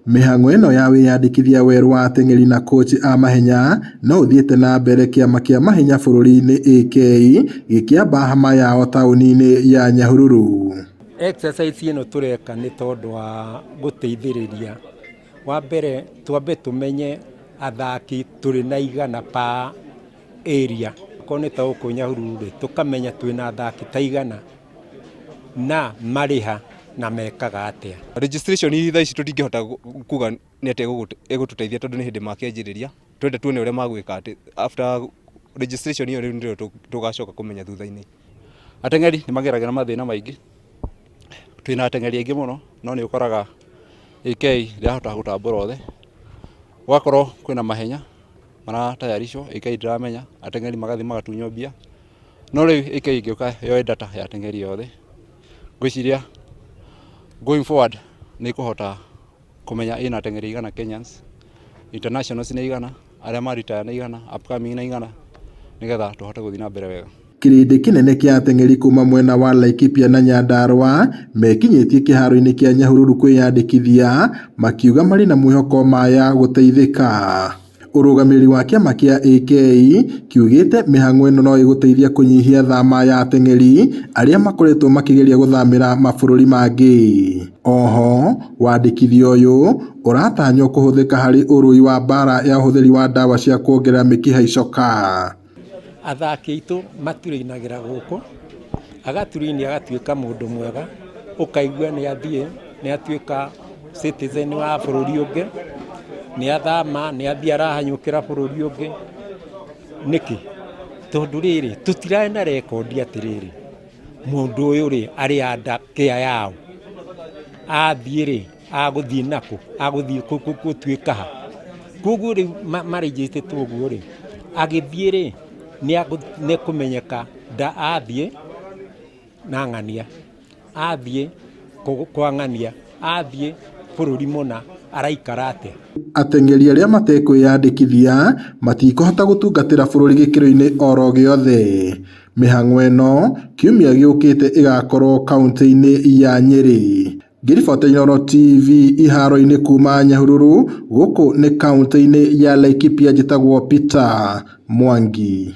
Mĩhang'o ĩno ya wĩyandĩkithia werũ wa ateng'eri na kũci a mahenya no ũthiĩte na mbere kĩama kĩa mahenya bũrũri-inĩ AK gĩkĩamba hama yao taũni-inĩ ya Nyahururu. Exercise ĩno tũreka nĩ tondũ wa gũteithĩrĩria, wa mbere twambe tũmenye athaki tũrĩ na igana per area, okorwo nĩ ta gũkũ Nyahururu rĩ, tũkamenya twĩna athaki ta igana na marĩ ha na mekaga atĩa. Registration thaa ici tũtingĩhota kuga nĩ atĩa ĩgũtũteithia tondũ nĩ hĩndĩ makĩanjĩrĩria, twenda tuone ũrĩa magwĩka atĩ after registration ĩyo rĩu nĩrĩo tũgacoka kũmenya thutha-inĩ. Ateng'eri nĩ mageragĩra mathĩna maingĩ, twĩna ateng'eri aingĩ mũno no nĩ ũkoraga AK ndĩrahota gũtambũra othe, gũgakorwo kwĩna mahenya maratayarishwo AK ndĩramenya, ateng'eri magathiĩ magatunywo mbia, no rĩu AK ĩngĩũka yoe data ya ateng'eri othe, ngwĩciria going forward nĩ ĩkũhota kũmenya ĩna ateng'eri aigana Kenyans, internationals nĩ aigana, arĩa ma retire nĩ aigana, upcoming nĩ aigana, nĩgetha tũhote gũthiĩ na mbere wega. Kĩrĩndĩ kĩnene kĩa ateng'eri kuma mwena wa Laikipia na Nyandarua mekinyĩtie kĩharo-inĩ kĩa Nyahururu kwĩyandĩkithia makiuga marĩ na mwĩhoko maya gũteithĩka. Ũrũgamĩrĩri wa kĩama kĩa AK kiugĩte mĩhang'o ĩno no ĩgũteithia kũnyihia thama ya ateng'eri arĩa makoretwo makĩgeria gũthamĩra mabũrũri mangĩ. Oho, wandĩkithia ũyũ ũratanywo kũhũthĩka harĩ ũrũi wa mbara ya ũhũthĩri wa ndawa cia kuongerera mĩkiha icoka. Athaki aitũ maturĩinagĩra gũkũ, agaturĩini agatuĩka mũndũ mwega, ũkaigua nĩ athiĩ, nĩ atuĩka citizen wa bũrũri ũngĩ, nĩ athama, nĩ athiĩ arahanyũkĩra bũrũri ũngĩ. Nĩkĩ? Tondũ rĩrĩ, tũtirarĩ na rekondi atĩrĩrĩ, mũndũ ũyũ rĩ, arĩ under care yaũ, athiĩ rĩ, agũthiĩ nakũ, agũthiĩ gũtuĩka ha. Koguo rĩu marĩnjĩtĩtwo ũguo rĩ, agĩthiĩ rĩ, nĩ ekũmenyeka athiĩ na ng'ania, athiĩ kwa ng'ania, athiĩ bũrũri mũna araikara atĩa. Ateng'eri arĩa matekwĩyandĩkithia matikũhota gũtungatĩra bũrũri gĩkĩro-inĩ oro gĩothe. Mĩhang'o ĩno kiumia gĩũkĩte ĩgakorwo kaunti-inĩ ya Nyĩrĩ. Ngĩribota Inooro TV iharo-inĩ kuma Nyahururu, gũkũ nĩ kaunti-inĩ ya Laikipia, njĩtagwo Peter Mwangi.